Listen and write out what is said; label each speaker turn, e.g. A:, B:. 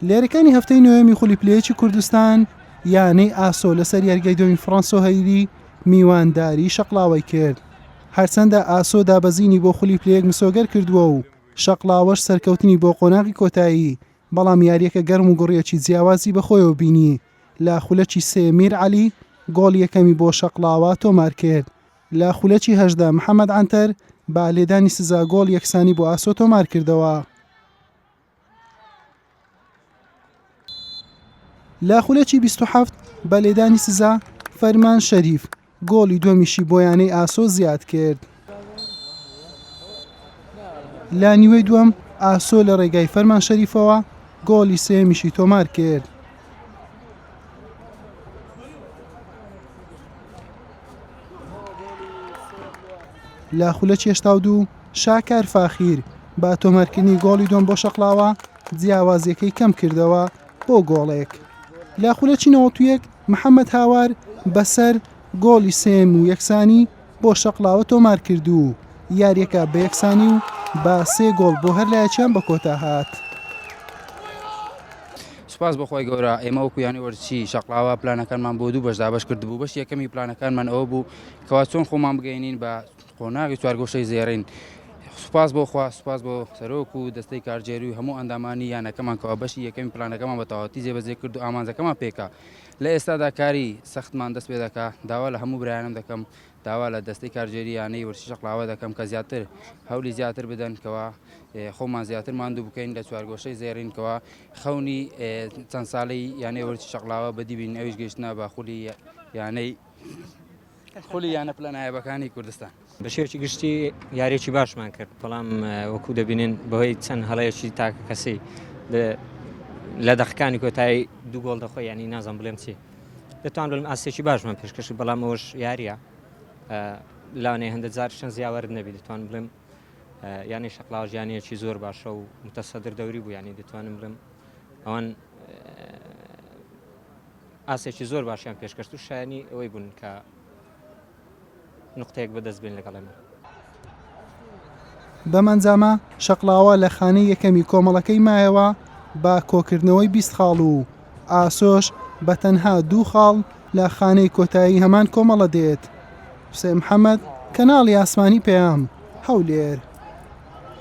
A: لە یاریەکانی هەفتەی نۆیەمی خولی پلە یەکی کوردستان، یانەی ئاسۆ لەسەر یاریگای دۆمی فڕەنسۆ هەیری میوانداری شەقڵاوەی کرد. هەرچەندە ئاسۆ دابەزینی بۆ خولی پلە یەک مسۆگەر کردووە و شەقڵاوەش سەرکەوتنی بۆ قۆناغی کۆتایی، بەڵام یارییەکە گەرم و گوڕییەکی جیاوازی بەخۆیەوە بینی، لە خولەکی سێ میر عەلی گۆڵی یەکەمی بۆ شەقڵاوە تۆمارکرد، لە خولەکی 18 محەمەد عەنتەر بە لێدانی سزا گۆڵی یەکسانی بۆ ئاسۆ تۆمارکردەوە. لە خولەکی 27 بە لێدانی سزا فەرمان شەریف گۆڵی دووەمیشی بۆ یانەی ئاسۆ زیاد کرد. لە نیوەی دووەم ئاسۆ لە ڕێگای فەرمان شەریفەوە گۆڵی سێیەمیشی تۆمار کرد. لە خولەکی 82 شاکار فاخیر بە تۆمارکردنی گۆڵی دووەم بۆ شەقڵاوە جیاوازیەکەی کەم کردەوە بۆ گۆڵێک. لە خولەکی 91 محەمەد هاوار بەسەر گۆڵی سێیەم و یەکسانی بۆ شەقڵاوە تۆمار کرد و یاریەکە بە یەکسانی و بە سێ گۆڵ بۆ هەر لایەکیان بە کۆتا هات.
B: سوپاس بۆ خوای گەورە ئێمە وەکو یانەی وەرزشی شەقڵاوە پلانەکانمان بۆ دوو بەش دابەش کردبوو بەشی یەکەمی پلانەکانمان ئەوە بوو کەوا چۆن خۆمان بگەینین بە قۆناغی چوارگۆشەی زێڕین سوپاس بۆ خوا سوپاس بۆ سەرۆک و دەستەی کارگێری و هەموو ئەندامانی یانەکەمان کەوا بەشی یەکەمی پلانەکەمان بە تەواوەتی جێبەجێ کرد و ئامانجەکەمان پێکا لە ئێستادا کاری سەختمان دەست پێ دەکا داوا لە هەموو برایانم دەکەم داوا لە دەستەی کارگێری یانەی وەرزشی شەقڵاوە دەکەم کە زیاتر هەولی زیاتر بدەن کەوا خۆمان زیاتر ماندوو بکەین لە چوارگۆشەی زێڕین کەوا خەونی چەند ساڵەی یانەی وەرزشی شەقڵاوە بەدی بین ئەویش گەیشتنە بە خولی یانەی خولی یانە پلە نایابەکانی کوردستان.
C: بە شێوەیەکی گشتی یاریەکی باشمان کرد بەڵام وەکو دەبینین بەهۆی چەند هەڵەیەکی تاکە کەسی لە دەقەکانی کۆتایی دوو گۆڵ دەخۆی ینی نازم بڵێم چی دەتوان بڵێم ئاستێکی باشمان پێشکەش بەڵام ئەوەش یاریە لاانێ هەندە جار شەن زیاوەرد نەبی دەتوان بڵێم یانەی شەقلاوە ژیانەیەکی زۆر باشە و متەسەدر دەوری بوو ینی دەتوانم بڵێم ئەوان ئاستێکی زۆر باشیان پێشکەشت و شایانی ئەوەی بوون کە نقطەیەک بەدەست بێن لەگەڵ ئێمە.
A: بەم ئەنجامە شەقڵاوە لە خانەی یەکەمی کۆمەڵەکەی مایەوە بە کۆکردنەوەی 20 خاڵ و ئاسۆش بە تەنها دوو خاڵ لە خانەی کۆتایی هەمان کۆمەڵە دێت. حوسێن محەمەد، کەناڵی ئاسمانی پەیام، هەولێر.